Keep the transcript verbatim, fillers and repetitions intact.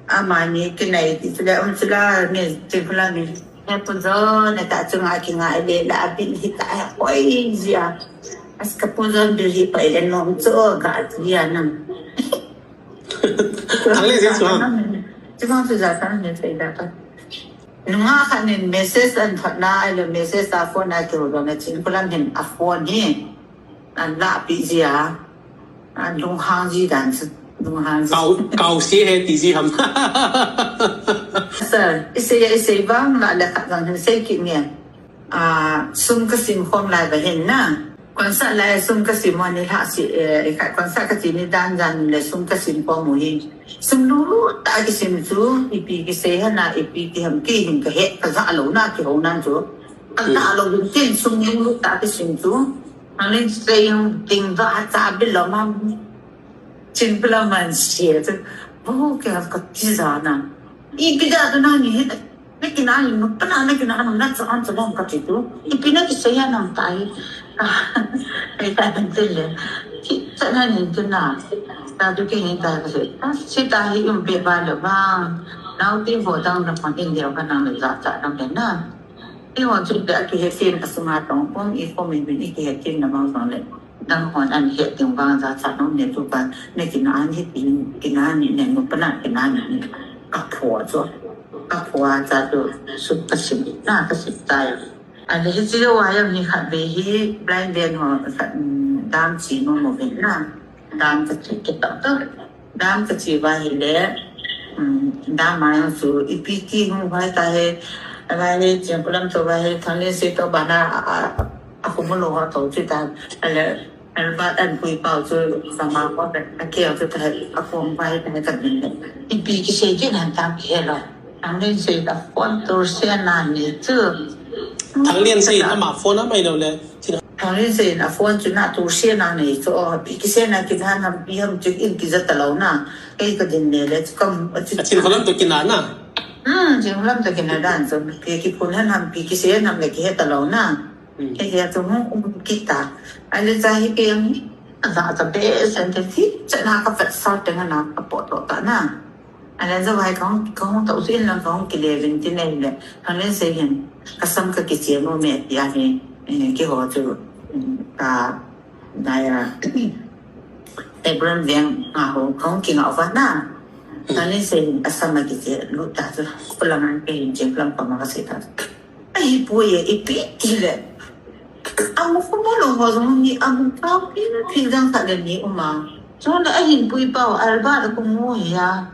Amani kinai ti chule um chula ni ti pula ni. He pu jo na ta chunga kingai le la bil hi ta hoi jia. As ka pu jo bil hi pa ile nom cho ga jia nam. Thang le jia chunga. Chunga chu ja ta ni sai da ka. Nunga khat nin message an thot na ai le message a phone a keu do na chin kulam hin a phone hi. An la pi jia. An lunghang ji dan chu. Lunghang ji. Kau, kau si he ti ji ham. Sir, isei, isei bang la le khat bang hin sei ki nge. A, sum ka sim khom lai ba hin na. Concert lai sum ka sim mo ni la si, eh, ka concert ka ti ni dan jan le sum ka sim khom mo hi. Sum lu lu ta ki sim chu, ipi ki sei ha na, ipi ki ham ki hin ka he, ka ja lo na ki ho nan chu. Ka ja lo bin tin sum lu lu ta ki sim chu. Ang len sei yang ting va ha cha bi lo ma. Chin pula man si chu. Bo ke ka ti ja na. Ipi da tu na ni he. Na kina ni, na pana na kina na, na cha an cha bom ka ti tu. Ipi na ki sei ya nam tai. Ai ta ben tin le. Ti cha na ni tu na. Ta tu ki ni ta ka sei. Si ta hi um pe ba le ba. Nau ti bo dang na pa ni le ka nang le ja cha na le na. Ti ho chu de ki he tin a sunga tong pom i ko mi bin i ki he tin na ma song le. Dang hon an he tin bang ja cha nom ne tu ka. Ne kina ni tin, kina ni ne nu pana kina ni. Ka pho chu. Ka pho a cha tu su ka sim na ka sim tai. An hi chi wa ya mi khat be hi blind den ho khat, mm, dam chi mo mo be na. Dam ka chi ki ta ta. Dam ka chi va hi le. Mm, dam ma yang su ipi ti hung vai ta he. Vai he chen kulam to vai he thang le se to ba na a, a, a khu mo lo ha to chi ta. Ale Albert an pui pau chu sama ko ka, a keu chu ta, a kong pai ta ka bin le. Ipi ki sei ki nan tam ki he lo. Thang Len Sei a phone tur se na ni chu. Thang Len Sei in ama phone a mai lo le. Thang Len Sei in a phone chu na tur se na ni chu. O, pi ki se na ki na nam pi ham chu in ki za ta lo na. Kei ka din le le chu kam, a chu. A chin kholam to ki na na. Hmm, chin kholam to ki na dan chu. Pi ki phone han ham pi ki se nam le ki he ta lo na. Kei a tu hung um kita. Ai le cha hi kei ang hi. A za ta be sen te thi. Cha na ka fat sa te na ka po to ta na. Ai le za vai ka hung, ka hung ta u sin la ka hung ki le vin ti nei le. Thang Len Sei hin. Ka sam ka ki che mo me ti a hi. Eh, ki ho chu. Mm, ka na ya. Te bran veng a ho ka hung ki nga va na. Thang Len Sei hin a sam a ki che lu ta chu. Ku la ngan ke hin che lam pa ma ka sei ta. Ai, pui e, ipi ti le. Amu ko mo lo ho zong ni, amu pau pi, pi dang khat le ni uma. Zong le ahin pui pau, alba le ko mu ya.